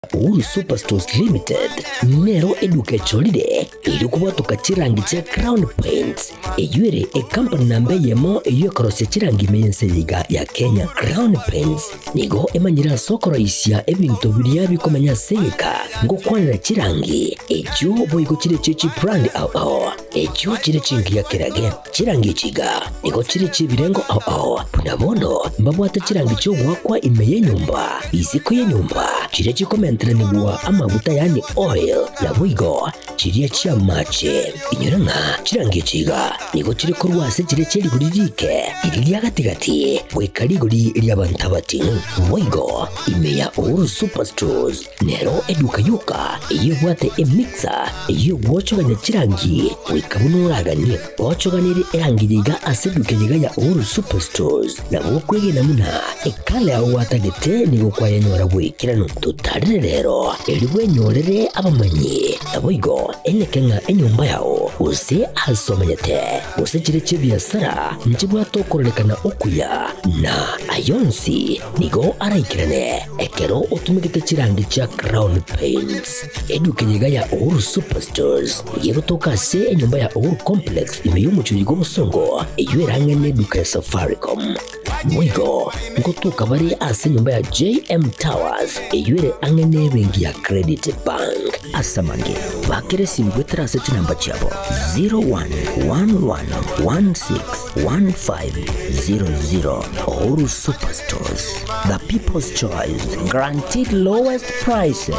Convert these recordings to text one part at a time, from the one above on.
Uhuru Superstores Limited nero eduka echorire erio kobwatoka chirangi chia Crown Paints, eyio ere ekampani namba eyemo eyio ekorosia chirangi ime y'ense eye iga ya Kenya. Crown Paints nigo emanyire ase okoroisia ebinto biria bikomenya ase egeka ngokwanera chirangi echio boigo chire chie chibrand ao ao echio chire chingiya kerage. Chirangi echi iga nigo chire chi'ebirengo ao ao, buna bono mbabwate chirangi chi'ogoakwa ime y'enyomba, isiko y'enyomba, chiria chikomenteranigwa amaguta yaani oil, naboigo chiria chi'amache. Inyora ng'a chirangi echi iga nigo chire korwa ase chiria chie rigori riike, riria ria gati-gati, goika rigori ri'abanto abating'u. Boigo ime ya Uhuru Superstores Nero eduka yoka eyio ebwate emixer eyio egwochogania chirangi goika buna oraganie. Ochoganirie erangi yaiga ase eduka eyeiga ya Uhuru Superstores nabo okwegena buna ekala yao gwatagete nigo kwayenyora bw'ekeranu. Totarire rero erio bwenyorere abamanyi naboigo eneke ng'a enyomba yao gose ase omenyete gose chire chi'ebiasara nchibwate okororekana okuya na ayonsi Nigo araikerane ekero otumegete chirangi chia Crown Paints. Eduka eye iga ya Uhuru Superstores nigo egotoka ase enyomba ya Uhuru Complex ime y'omochie oyo bw'obosongo eyio erang'e neduka ya Safaricom. Boigo ngotoka bare ase enyomba ya JM Towers eyio ere ang'e nebenki ya Credit Bank. Ase amange, bakera esimi goetera ase chinamba chiabo 0111161500. Uhuru Superstores, the people's choice, guaranteed lowest prices.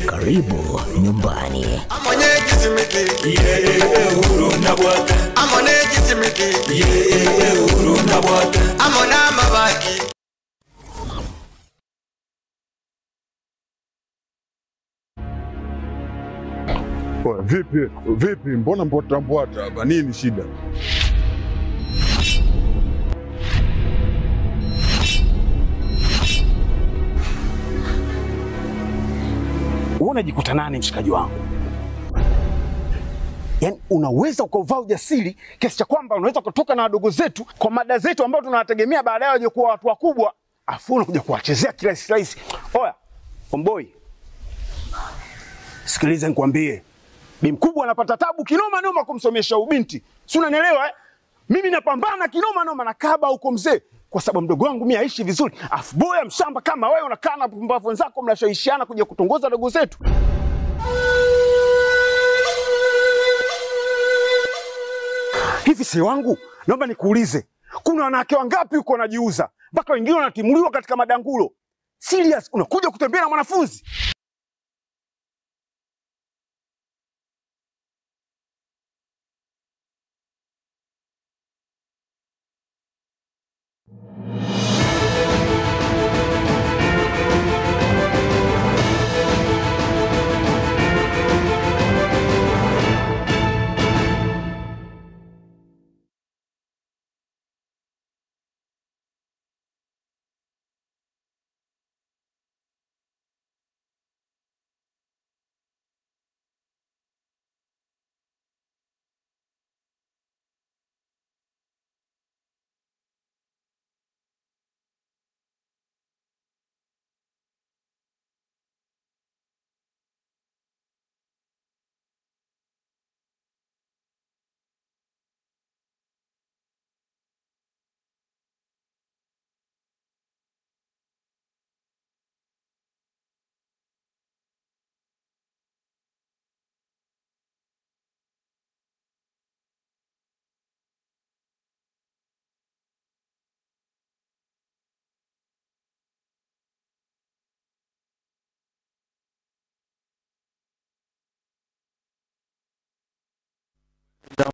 Karibu nyumbani. Oya, vipi vipi, mbona mbwata mbwata hapa? Nini shida? Wewe unajikuta nani mshikaji wangu? Yaani unaweza ukauvaa ujasiri kiasi cha kwamba unaweza ukatoka na wadogo zetu kwa mada zetu ambao tunawategemea baadaye waje kuwa watu wakubwa, afu unakuja kuwachezea kirahisi rahisi. Oya, omboi, sikiliza nikwambie, bi mkubwa anapata tabu kinoma noma kumsomesha ubinti, si unanielewa eh? Mimi napambana kinoma noma na kaba huko mzee, kwa sababu mdogo wangu mimi aishi vizuri, afu boya mshamba kama wewe unakaa na pumbavu wenzako mnashawishiana kuja kutongoza dogo zetu. Hivi si wangu, naomba nikuulize, kuna wanawake wangapi huko wanajiuza mpaka wengine wanatimuliwa katika madangulo? Serious, unakuja kutembea na mwanafunzi?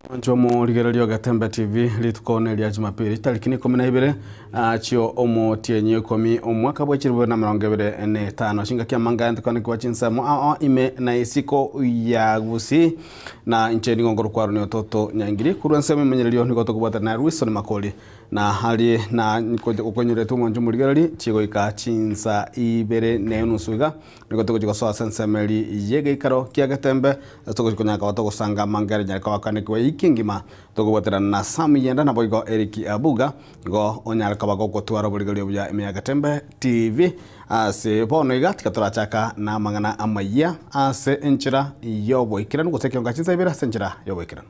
Mwancho morigererio Gatembe TV rituko ne ria Jumapili tariki ni 12 achio omotienyi ikomi omwaka bwa chiribu na mirongo ebere na etano chinga kia manga ntikone kwa chinsemo ao ime na isiko ya gusi na inche nigo ngoro kwaro ni ototo nyangiri kurwa nsemo imenyererio nigo tokobwatana na Wilson Makori na hari na okonyore mwancho morigereri chigoika chinsa ibere na enusu iga nigo togochi gosoa ase ensemeri yegeikaro kia Getembe ase togochi konyaka gotogosanga mangere nyareka wakanekiwa. ewiki engima tokobwaterana na Sam Yenda naboigo Eric Abuga igo onyare koba gogotwara oborigereria obuya ime ya Getembe TV ase bono iga tiga torachaka na amang'ana amayia ase enchera y'oboikeranu gose ekionga chinsa ibere ase enchera y'oboikeranu.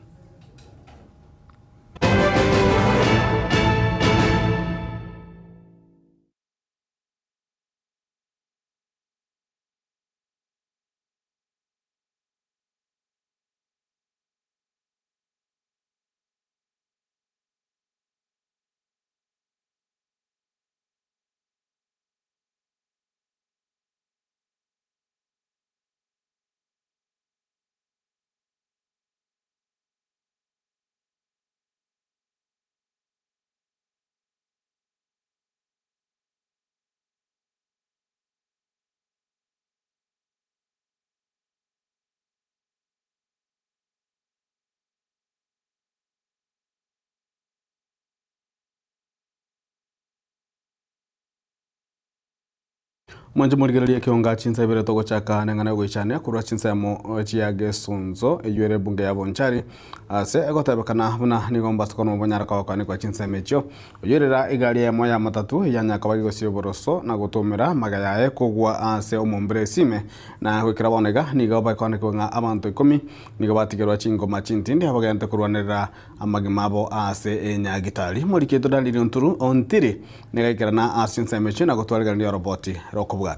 Mwanche morigererie ekionga chinsa ibere togochaka neng'ana yogoichania korwa chinsemo chia Gesunzo eywo ere ebunge ya Bonchari ase egotebekana buna nigo mbasuko bonyara kogokanigwa chinsemo echio oywo egari eyemo ya matatu yanyaka bagigosia oboroso na gotumira maga yaye kogwa ase omombere esime na goikera bono iga nigo bakoanekwa ng'a abanto ikomi nigo batigerwa chingoma chintindi abagente korwanerera amagima abo ase enyagitari moriketwo Daniel Onturu Ontiri niga ase chinsemo echio na gotwarigania roboti rokobwatia.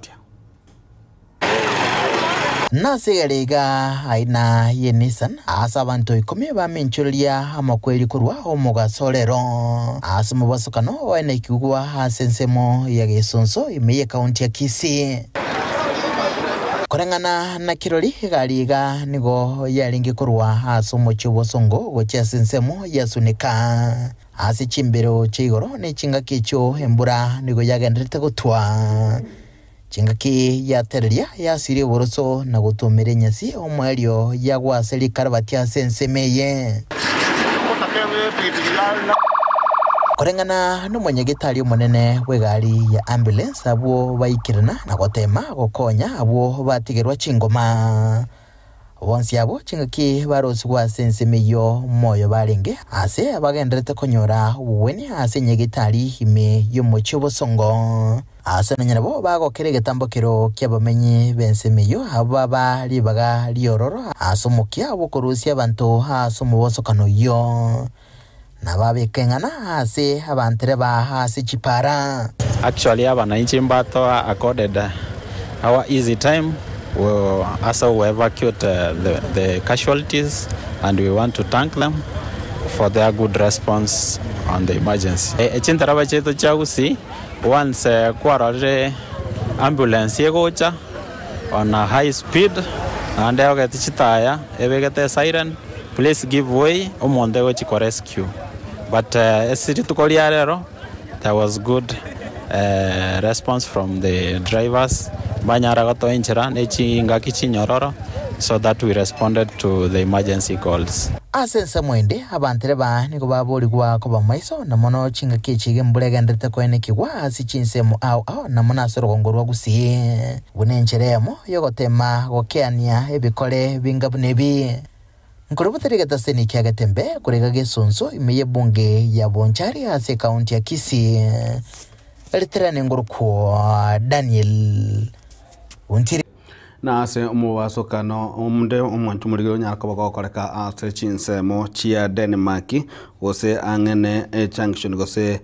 Nasigarega aina ye Nissan ase abanto 10 bamenchoreria amakweri korwa omogasorero ase omobasokano oenekigwa ase ensemo ya Gesonso ime ye kaunti ya Kisii. Koreng'ana na kirori egari iga nigo yarenge korwa ase omochie obosongo gochia ase ensemo ya Sunika ase chimbero chia igoro na chingaki echio embura nigo yagenderete gotwa. Chingaki yatereria yasirie oboroso na gotumira enyasi omwerio yagwase rikarabati ase ensemo eye. Koreng'ana nomonyagitari omonene bw'egari ya ambulance abwo baikirana na gotema gokonya abwo batigerwa chingoma. Bonsi abo chingaki barosigwa ase ensemo eywo moyo barenge ase bagenderete konyora oboweni ase enyagitari ime y'omochie obosongo. Ase nanyarabo bagokera egetambokero kiabamenyi b'ensemo eywo abo baba ribaga riororo ase omokia bokorusia abanto ase omobosokano oywo nababekeng'ana ase abantereba ase chipara. Actually abananchi mbato accorded our easy time. We also we evacuate the casualties and we want to thank them for their good response on the emergency. Echintaraba chetu cha once kwarorire ambulance yegocha on a high speed and egete chitaya ebegete siren, please give way omonde gochi kwa rescue. But esiri tukoria rero there was good response from the drivers banyara gotoinchera nechingaki chinyororo so that we responded to the emergency calls. Ase ensemo ende abantereba nigo baborigwa koba maiso na mono chingaki echige embura egenderete koenekigwa ase chinsemo ao ao na mono ase orugongo rwa Gusii. Buna enchera eyemo yogotema gokeania ebikore binga buna ebi. Nkoroboteri getaseni kia Getembe korega Gesonso ime y'ebunge ya Bonchari ase ekaunti ya Kisii. Eriterane ngorokwo Daniel Ontiri. Na ase omobasokano omunde omwancho omorigere onyara koba gokoreka ase chinsemo chia Denmark gose ang'ene ejunction gose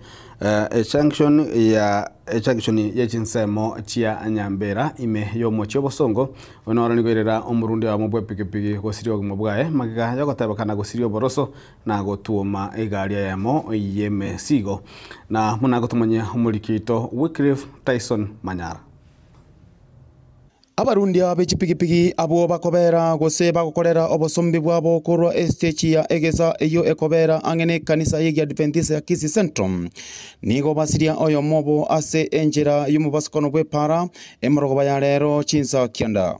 ejunction ya ejunction ye chinsemo chia Nyambera ime y'omochie obosongo onora nigo erera omorundi wamo bwa pikipiki gosiria obogima bwaye magega yogotebekana gosiria oboroso na gotuoma egari eyemo y'emesigo na muna gotumanyia omorikito Wycliffe Tyson Manyara. Abarundi abe chipikipiki abo bakobera gose bagokorera obosombi bwabo korwa estage ya egesa eyo ekobera ang'ene kanisa ye Adventist ya Kisii Central nigo basiria oyo mobo ase enjera y'omobasokono bw'epara emorogoba ya rero chinsa kianda.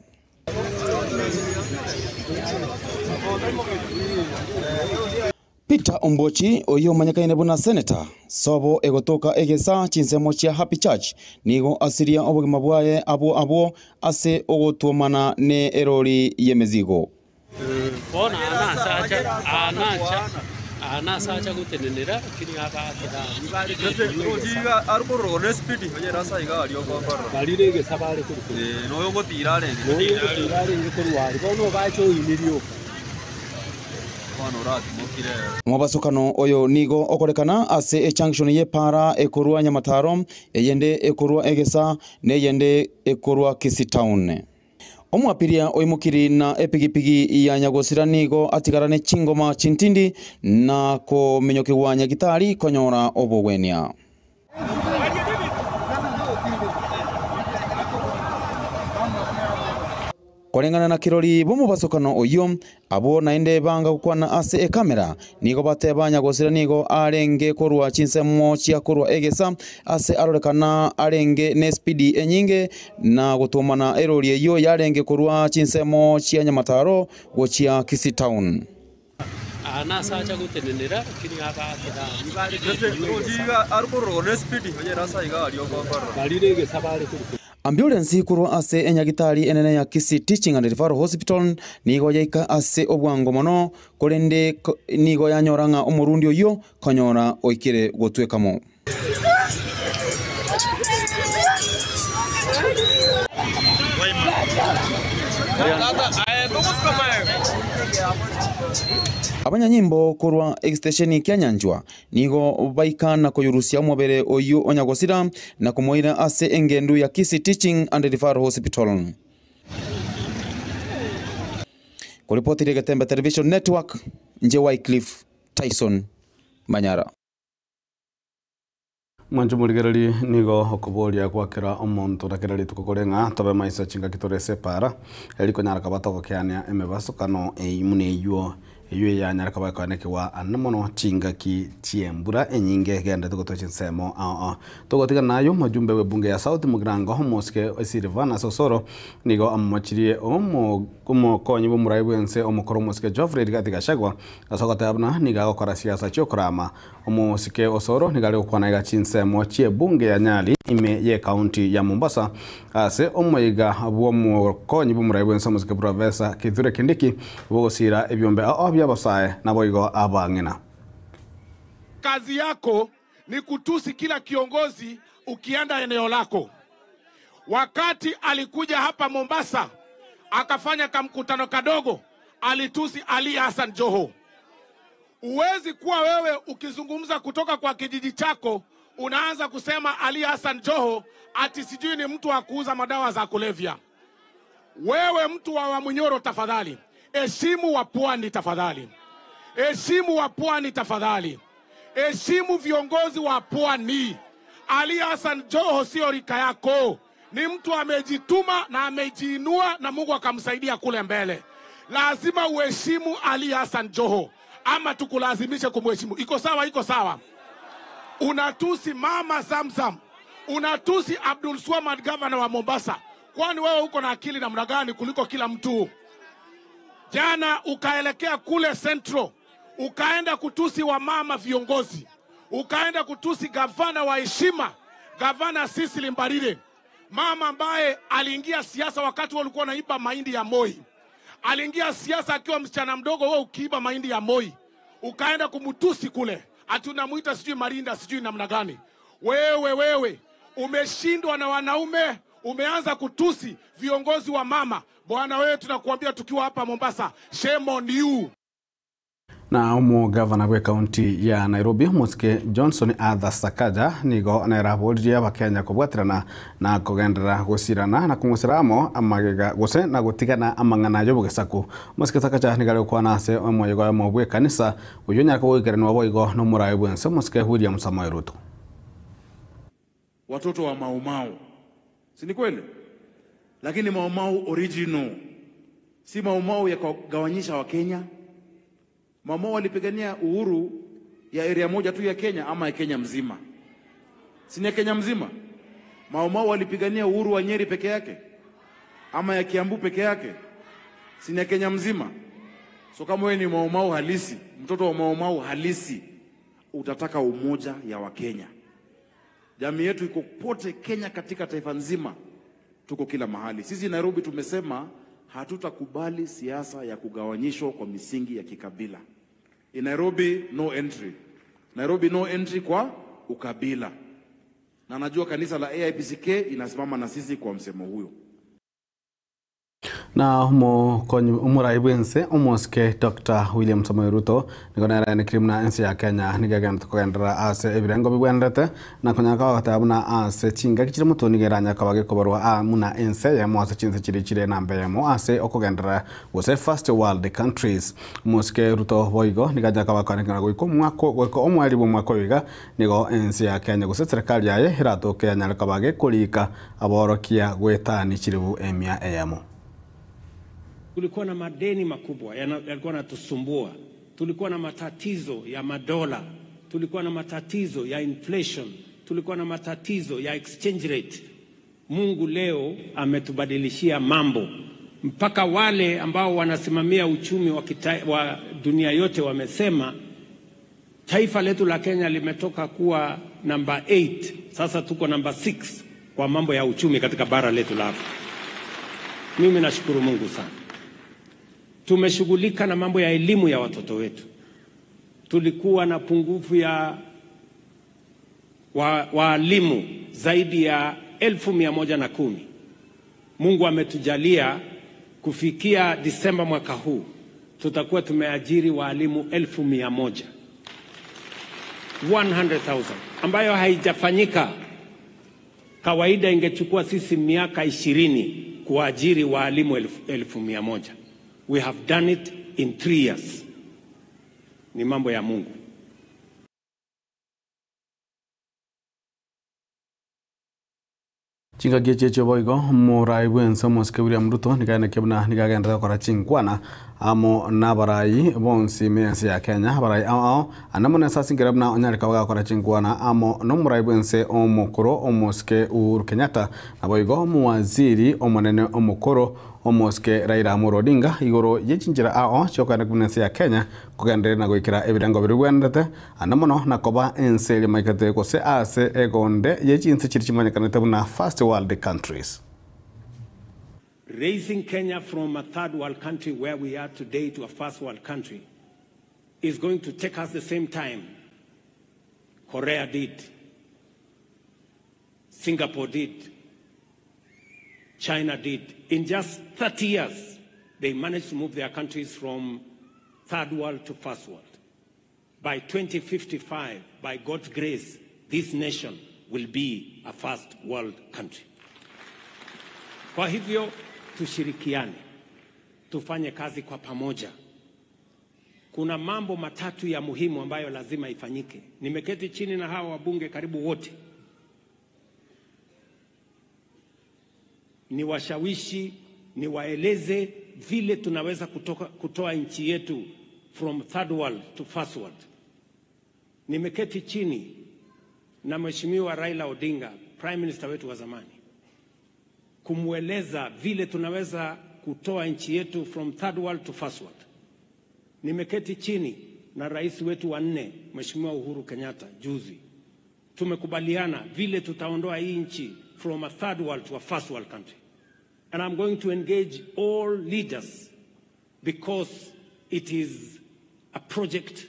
Peter Ombochi oyo omanyekaine buna senator sobo egotoka egesa chinsemo chia Happy Church nigo asiria obogima bwaye abo abo ase ogotuomana ne erori y'emizigo. Bono aa nase acha, aa nacha, aa nase acha gotenenera, lakini abaakera barire egesa bare korwa korwa. Noyo ogotiira arenge korwa aria, bono obache oinirie oka. Omobasokano oyo nigo okorekana ase ejunction y'epaara ekorwa Nyamataro, eyende ekorwa Egesa, na eyende ekorwa Kisii Town. Omwapiria oimokiri na epigipigi ya nyagosira nigo atigara ne chingoma chintindi na kominyokigwa nyagitari konyora obogwenia. Koreng'ana na kirori b'omobasokano oyio, abwo naende banga gokwana ase ekamera, nigo bateba nyagosira nigo arenge korwa chinsemo chia korwa egesa ase arorekana arenge n'espidi enyinge na gotomana erori eyio yarenge korwa chinsemo chia Nyamataro gochia Kisii Town. Aa nase acha gotenenera, lakini abaakera barire egesa bare korwa. Ambulensi korwa ase enyagitari enene ya Kisii Teaching and Referral Hospital nigo yaika ase obwango mono, korende nigo yanyora ng'a omorundi oyio konyora oikire gotwekamo. Abanyanyimbo korwa egesitesheni kia Nyanchwa nigo baika na koyorusia omobere oyio o nyagosira na komoira ase engendu ya Kisii Teaching and Referral Hospital. Koripotirie Getembe Television Network, inche Wycliffe Tyson Manyara. Mwanche omorigereria, nigo okoboria gwa kera omonto na kera rituko kore ng'a tobe maiso chingaki tore ase epaara, eri konyara koba togokeania emebasokano eyio buna eyio, eyio eyanyare koba ekoenekigwa ande mono chingaki chi'embura enyinge egenderete gotoa chinsemo ao ao. Togotigana nayio, omojumbe bw'ebunge ya South Mugirango, omosike Silvanus Osoro, nigo amomochirie omo omokonyi bw'omorai bw'ense omokoro omosike Geoffrey Rigathi Gachagua ase ogoteba buna nigo agokora siasa chi'okorama. Omosike Osoro nigo are gokwana iga chinsemo chi'ebunge ya Nyali ime y'ecounty ya Mombasa ase omoiga bw'omokonyi bw'omorai bw'ense omosike Professor Kithure Kindiki bogosiira ebiombe ao bi'abasae naboigo abang'ina. Kazi yako ni kutusi kila kiongozi ukienda eneo lako. Wakati alikuja hapa Mombasa akafanya kamkutano kadogo, alitusi Ali Hassan Joho. Huwezi kuwa wewe ukizungumza kutoka kwa kijiji chako unaanza kusema Ali Hassan Joho ati sijui ni mtu wa kuuza madawa za kulevya. Wewe mtu wa Wamunyoro, tafadhali heshimu wa pwani, tafadhali heshimu wa pwani, tafadhali heshimu viongozi wa pwani. Ali Hassan Joho sio rika yako, ni mtu amejituma na amejiinua na Mungu akamsaidia kule mbele. Lazima uheshimu Ali Hassan Joho ama tukulazimishe kumheshimu. Iko sawa? Iko sawa? Unatusi mama Zamzam, unatusi Abdul Swamad, gavana wa Mombasa. Kwani wewe uko na akili namna gani kuliko kila mtu? Jana ukaelekea kule Central, ukaenda kutusi wamama viongozi, ukaenda kutusi gavana wa heshima, gavana Cecily Mbarire, mama ambaye aliingia siasa wakati walikuwa wanaiba mahindi ya Moi. Aliingia siasa akiwa msichana mdogo, wewe ukiiba mahindi ya Moi, ukaenda kumtusi kule, ati unamuita sijui Marinda sijui namna gani. Wewe wewe umeshindwa na wanaume, umeanza kutusi viongozi wa mama. Bwana wewe, tunakuambia tukiwa hapa Mombasa, shame on you. Na omogavana bw'ekaunti ya Nairobi omosike Johnson Arthur Sakaja nigo neraboririe abakenya kobwaterana na kogenderera gosirana na kong'usera amo amagega gose na gotigana amang'ana y'obogesaku. Omosike Sakaja nigo are gokwana ase omoyega oyomo bw'ekanisa oyio onyare kogoikeranwa boigo na omorai bwense omosike William Samoei Ruto. Watoto wa Maumau, si ni kweli? Lakini Maumau original, si Maumau ya kugawanyisha Wakenya. Maumau walipigania uhuru ya area moja tu ya Kenya ama ya Kenya mzima? Si ni ya Kenya mzima? Maumau walipigania uhuru wa Nyeri peke yake ama ya Kiambu peke yake? Si ni ya Kenya mzima? So kama wewe ni Maumau halisi, mtoto wa Maumau halisi, utataka umoja ya Wakenya. Jamii yetu iko pote Kenya, katika taifa nzima, tuko kila mahali. Sisi Nairobi tumesema Hatutakubali siasa ya kugawanyishwa kwa misingi ya kikabila. In Nairobi no entry. Nairobi no entry kwa ukabila. Na najua kanisa la AIPCK inasimama na sisi kwa msemo huyo. Na omokonyi omorai bwense omosike Dr. William Samoei Ruto nigo nere aenekire buna ense ya Kenya nigo egenderete kogenderera ase ebirengo bibwenerete na konyaka goteba buna ase chingaki chire motwe nigo eranyare koba gekobarwa aa muna ense eyemo ase chinse chiria chire namba eyemo ase okogenderera gose first world countries. Omosike Ruto boigo nigo anyare koba akoenekera goika omwaka goika omoerio bwa omwaka oyo iga nigo ense ya Kenya gose eserekari yaye eratoke yanyare koba gekorika aborokia goetania chiribu emia eyemo. Kulikuwa na madeni makubwa yalikuwa yanatusumbua, tulikuwa na matatizo ya madola, tulikuwa na matatizo ya inflation, tulikuwa na matatizo ya exchange rate. Mungu leo ametubadilishia mambo, mpaka wale ambao wanasimamia uchumi wa, kita, wa dunia yote wamesema taifa letu la Kenya limetoka kuwa namba 8 sasa tuko namba 6 kwa mambo ya uchumi katika bara letu la Afrika. Mimi nashukuru Mungu sana. Tumeshughulika na mambo ya elimu ya watoto wetu. Tulikuwa na pungufu ya waalimu zaidi ya 110,000. Mungu ametujalia kufikia Disemba mwaka huu tutakuwa tumeajiri waalimu 100,000, 100,000 ambayo haijafanyika. Kawaida ingechukua sisi miaka 20 kuajiri waalimu 100,000. We have done it in 3 years. Ni mambo ya Mungu. Chingaki echi echio boigo morai bwense omosike William Ruto nigo aenekia buna nigo agenderete gokora chinkwana amo na abarai bonsi ime ense ya Kenya abarai ao ao ande mono ase asingire buna onyare koba gakora chinkwana amo na omorai bwense omokoro omosike Uhuru Kenyatta naboigo omowaziri omonene omokoro omosike Raila Amolo Odinga igoro ye chinchera ao chiokoenda buna ense ya Kenya kogendereria na goikera ebirengo biria bibwenerete ande mono na koba ense eria maikete gose ase egonde ye chinse chiria chimanyekanete buna first world countries. Raising Kenya from a third world country where we are today to a first world country is going to take us the same time Korea did, Singapore did, China did. In just 30 years, they managed to move their countries from third world to first world. By 2055, by God's grace, this nation will be a first world country. Kwa hivyo tushirikiane, tufanye kazi kwa pamoja. Kuna mambo matatu ya muhimu ambayo lazima ifanyike. Nimeketi chini na hawa wabunge karibu wote, niwashawishi, niwaeleze vile tunaweza kutoa nchi yetu from third world to first world. Nimeketi chini na Mheshimiwa Raila Odinga, Prime Minister wetu wa zamani, kumweleza vile tunaweza kutoa nchi yetu from third world to first world. Nimeketi chini na rais wetu wa nne Mheshimiwa Uhuru Kenyatta juzi, tumekubaliana vile tutaondoa hii nchi from a third world to a first world country. And I'm going to engage all leaders because it is a project,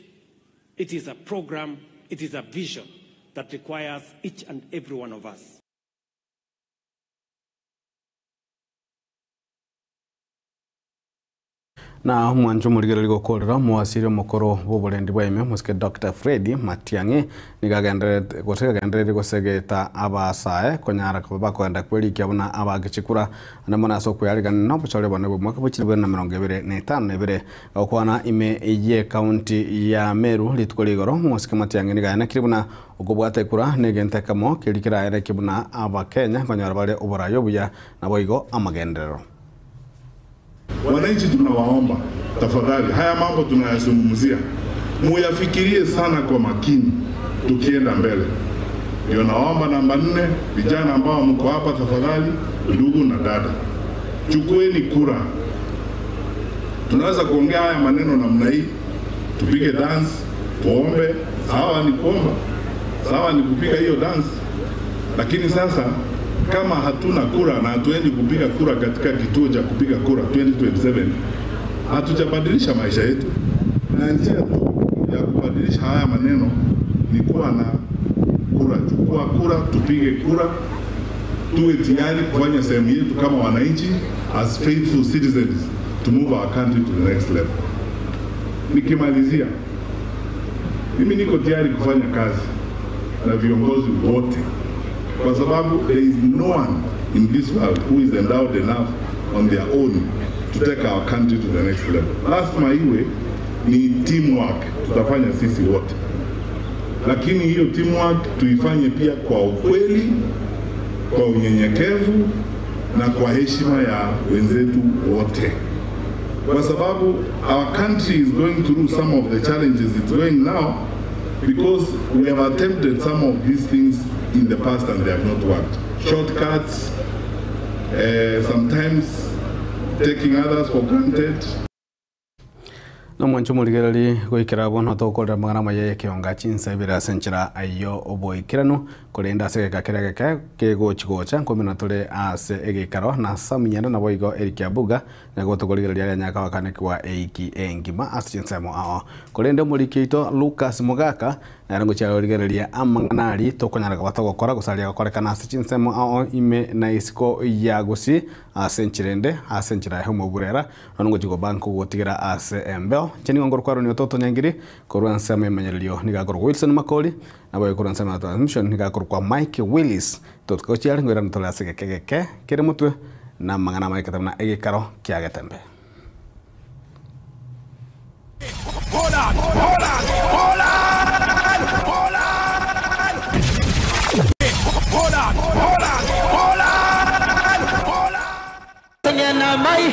it is a program, it is a vision that requires each and every one of us. Na omwancho omorigereria gokorera omowasiri omokoro bw'oborendi bwa ime omosike Dr. Fred Matiang'i nigo agendererete gose agendereire gosegeta abasae konyara koba bakoenda kwerikia buna abagechikura ande mono ase okoyarigania na obochore bone bwa omwaka bwa 2025 gokwana ime ye county ya Meru rituko ria igoro omosike Matiang'i nigo aenekire buna okobwata ekura na egento ekemo keria keraerekie buna abakenya konyora bare oborai obuya naboigo amagenderero. Wananchi tunawaomba tafadhali, haya mambo tunayazungumzia muyafikirie sana kwa makini tukienda mbele. Ndio naomba namba 4, vijana ambao mko hapa tafadhali, ndugu na dada, chukueni kura. Tunaweza kuongea haya maneno namna hii, tupige dance, tuombe, sawa ni kuomba, sawa ni kupiga hiyo dance, lakini sasa Kama hatuna kura na hatuendi kupiga kura katika kituo cha kupiga kura 2027, hatujabadilisha maisha yetu, na njia tu ya kubadilisha haya maneno ni kuwa na kura. Chukua kura, tupige kura, tuwe tayari kufanya sehemu yetu kama wananchi, as faithful citizens to move our country to the next level. Nikimalizia, mimi niko tayari kufanya kazi na viongozi wote, kwa sababu there is no one in this world who is endowed enough on their own to take our country to the next level. Lazima iwe ni teamwork, tutafanya sisi wote, lakini hiyo teamwork tuifanye pia kwa ukweli, kwa unyenyekevu na kwa heshima ya wenzetu wote, kwa sababu our country is going through some of the challenges it's going now because we have attempted some of these things in the past and they have not worked. Shortcuts, sometimes taking others for granted. Nomwancho morigereri goikera bono togokorera amang'ana amaya ya ekionga chinsa ibere ase enchera aywo oboikeranu korende ase egeka kere egeke kegochi gocha nkomina tore ase egekaro na Sam Nyanda nabo igo Eric Abuga nigo tokorigereria aria nyaka gwakanekwa eiki engima ase chinsemo ao korende omoriki oito Lucas Mogaka nere ngochia origereria amang'ana aria tokonyara koba togokora gose aria agokorekana ase chinsemo ao ime na isiko ya gusii ase enchera ende ase enchera ya omoburera nono ngochia koba nkogotigera ase embeo inche nigo nkorokwa Aaron Ototo Nyangiri korwa ensemo ya emenyererio niga akorokwa Wilson Makori nabo korwa ensemo ya transmission niga akorokwa Mike Willis totuka gochia are ngoirana tore ase egeke geke kere motwe na amang'ana amaekete buna egekaro kia getembe. Mai,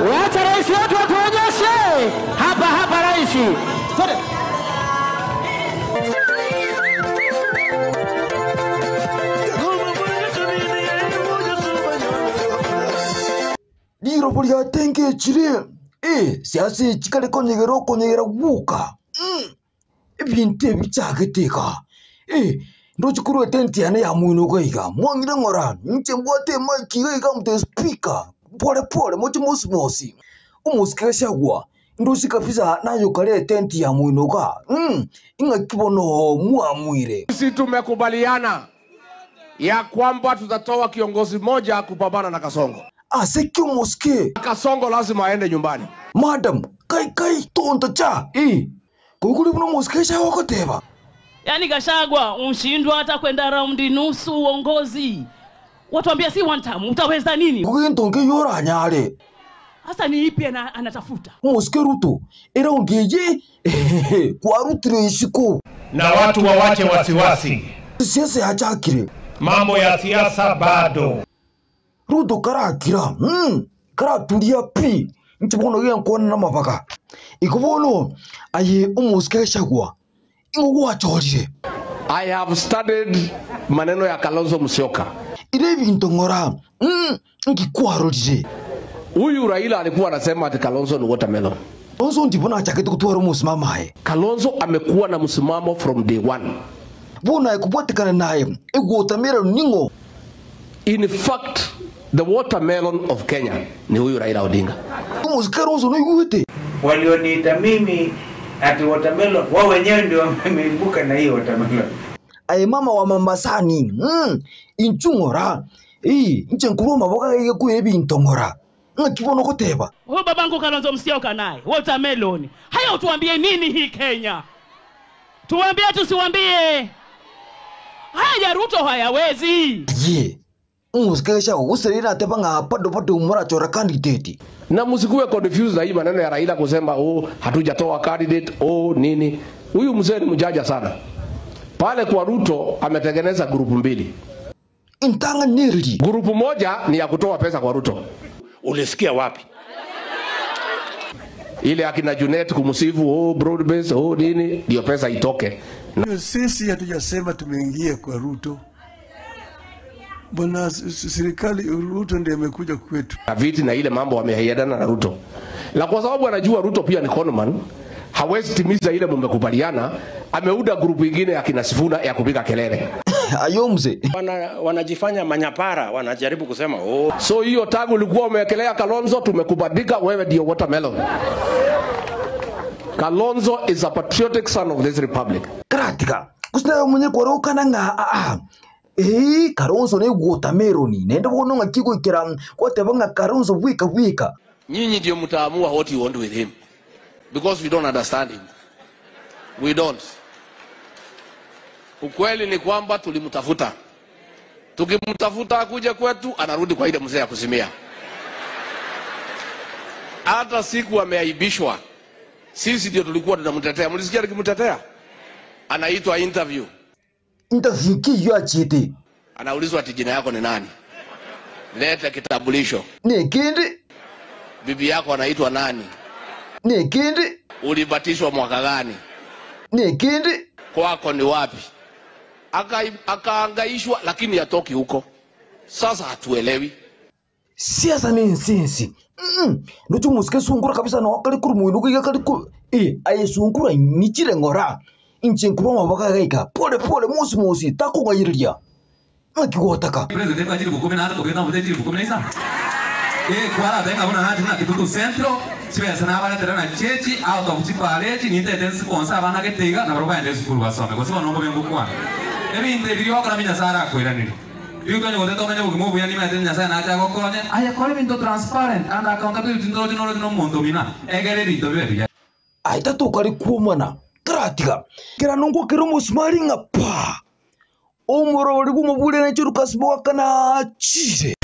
wacha rais wetu atuonyeshe hapa hapa rais. Sote. Lirobo lyatengechile siasa chikali konyegera okonyegera guka ebinto ebi bichageteka ndochikorwa etent yane ya mwino iga mwang'ire ng'ora inche mbwate emic iga iga mte speaker pole pole moche mosimosi omosike gachagua ndochi kabisa nayokare etent ya mwino iga ing'aki bono mwamwire. Sisi tumekubaliana ya kwamba tutatoa kiongozi mmoja kupambana na Kasongo. Ase kiomoske. Kasongo lazima aende nyumbani. Madam, kai kai tonta cha. Kukuri buno mosike cha wakoteba. Yaani Gachagua unshindwa hata kwenda raundi nusu uongozi. Watuambia si one time, utaweza nini? Kukintonke yora nyale. Sasa ni ipi anatafuta? Mosike Ruto, era ungeje kwa rutire isiko. Na watu wawache wasiwasi. Siasa yachakire. Mambo ya siasa bado. Ruto karakira, karatulia pi. Nchibono gya nkona na mabaka. Ikubono aye omosike Gachagua. Ingo gwachorire. I have studied maneno ya Kalonzo Musyoka. Ile bintu ngora, ngikwarorire. Huyu Raila alikuwa anasema ati Kalonzo ni watermelon. Kalonzo ndibona achakete kutwara musimamo hae. Kalonzo amekuwa na msimamo from day one. Bona ekupatikana naye, iguotamera ningo. In fact, the watermelon of Kenya ni huyu Raila Odinga. Kalonzo no yuwete. Walioniita mimi ati watermelon, wao wenyewe ndio wameibuka na hiyo watermelon. Aye mama wa Mambasani, inchungora. Inche nkuruma maboka yege kuye bintongora. Ngakibona kuteba. Huyu babangu Kalonzo Musyoka naye, watermelon. Haya utuambie nini hii Kenya? Tuambie tusiwambie. Haya Ruto hayawezi. Ye. Umusikesha userira ateba nga pado pado umura chora candidate. Na msikuwe confused na hii maneno ya Raila kusema oh hatujatoa candidate oh nini. Huyu mzee ni mjanja sana. Pale kwa Ruto ametengeneza grupu mbili. Intanga nirili. Grupu moja ni ya kutoa pesa kwa Ruto. Ulisikia wapi? Ile akina Junet kumsifu oh broad base oh nini ndio pesa itoke. Sisi hatujasema tumeingia kwa Ruto. Bwana serikali Ruto ndiye amekuja kwetu. Na viti na ile mambo wameahidiana na Ruto. Na kwa sababu anajua Ruto pia ni conman, hawezi timiza ile mmekubaliana, ameuda grupu ingine ya kina Sifuna ya kupiga kelele. Aye omuse. Wanajifanya manyapara, wanajaribu kusema oh. So hiyo tangu ulikuwa umewekelea Kalonzo, tumekubadilika, wewe ndio watermelon. Kalonzo is a patriotic son of this republic. Karatika kusina omonye kwarokana ng'a aa ee Kalonzo ne watermelon naende bono ng'aki goikera gwateba ng'a Kalonzo bweka bweka. Nyinyi ndio mtaamua what you want with him because we don't understand him. We don't. Ukweli ni kwamba tulimtafuta, tukimtafuta akuje kwetu, anarudi kwa ile mzee ya kuzimia. Hata siku ameaibishwa, sisi ndio tulikuwa tunamtetea. Mlisikia nikimtetea? Anaitwa interview, Interview ki yo achete anaulizwa ati jina yako ni nani? Leta kitambulisho. Ne kindi. Bibi yako anaitwa nani? Ne kindi. Ulibatizwa mwaka gani? Ne kindi. Kwako ni wapi? Akaangaishwa, lakini hatoki huko. Sasa hatuelewi. Siasa ni nsinsi. Nuchu musike sungura kabisa na wakali kuru muinuku yakali ku aye sungura nichire ngora. Inche nkuru mabaka gaika. Pole pole musi musi takungayiriria. Ngakigotaka. Presidente kwa chilifu 15 tugenda mute chilifu 15. Kwara tenga una nachi na kitutu centro chibesa nabaretera na chechi out of chipalechi nintete nsikonsa abana geteiga na baroba ende sukuru basome gose bono ngobe ngukwana ebinto ebiri okora mi Nyasaye arakwiranire riu tonye goteta omenye obogima obuya nimanyete Nyasaye nache agokonye aye kora ebinto transparent and accountability ndoroche noroche na omonto omina egere ebinto bibe buya. Aita tokari kuomana karatiga kera nongo kero musumari ng'a pa omorori bw'omobure nacho rukasiboka na chire.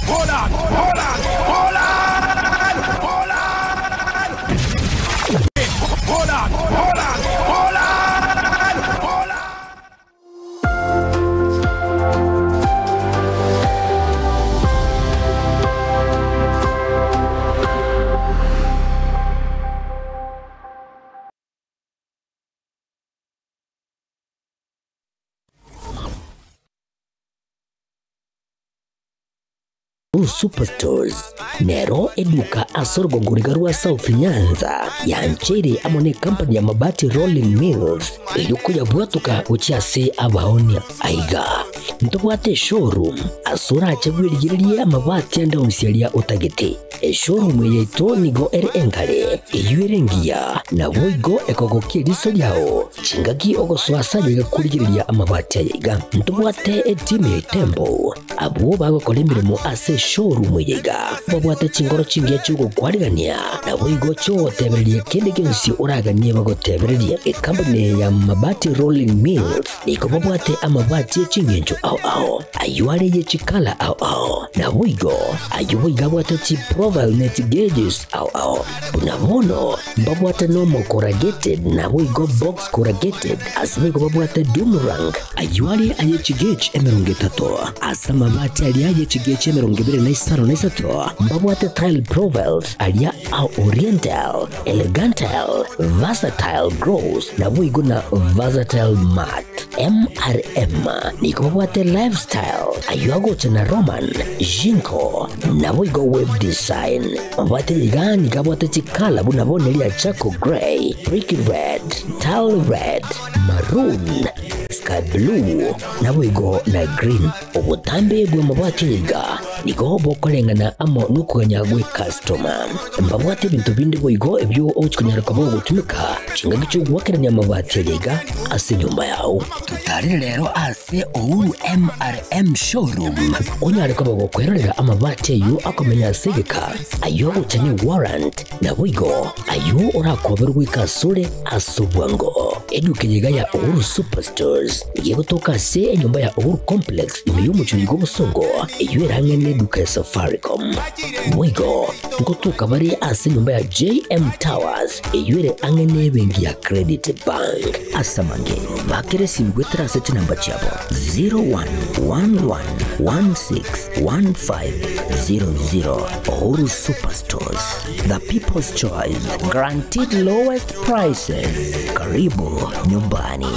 Holland, Holland, Holland, Holland, Holland, Holland, Holland, Holland. Superstores nero eduka asorgongoriga rwa South Nyanza yanchere amo ne company ya Mabati Rolling Mills eyuko yabwatuka gochiase abaonia aiga ntobwate showroom asora achebwerigererie amabati ande onsiaria otagete eshowroom yaito nigo ere engare eyuere ngiya na boigo ekogokia eriso riao chingaki ogoswasa yegakurigereria amabati ayaiga ntobwate etimu ya Tembo abwo bagokora emirimo ase showroom yaiga babwate chingoro chingiya chiogokwarigania na boigo chiogotebereria kende gionsi oraganie bagotebereria ekampani ya Mabati Rolling Mills niko babwate amabati echingencho ao ao ayuare yechikala ao ao na boigo ayo boigo abwate chi profile net gauges ao ao bunabono mbabwate nomo corrugated na boigo box corrugated ase boigo babwate doomerang ayuare ayechi gauge 30 ase amabati aria ayechi gauge 25 mbabwate tile profiles aria au oriental elegantal versatile gross na boigo na versatile mat MRM niko babwate lifestyle ayo agocha na Roman Jinko na boigo web design mabwate igani kabwate chikala bunabonelia charcoal grey brick red tile red maroon sky blue na boigo na green obutambe bwa mabwate iga niko bokorengana amo nukuganya gwe customer mbabwate ebintu bindi boigo ebyo ochikunyara koba ogotumika chingaki chiogwakerania amabati iga ase nyumba yao tutarire rero ase Uhuru MRM showroom onyare koba gokwerorera amabati ayo akomenya ase egeka ayo agocha ni warrant na boigo ayo orakoberwa goika asore ase obwango eduka yega ya Uhuru Superstores igegotoka ase enyomba ya Uhuru Complex ime y'omochori bwa Bosongo eyo erang'ene eduka ya Safaricom boigo nkotoka bare ase enyomba ya JM Towers eyo ere ang'ene ebenki ya Credit Bank ase amange bakere simu gwetera ase chinamba chiabo 0111161500. Uhuru Superstores, the people's choice, guaranteed lowest prices. Karibu nyumbani.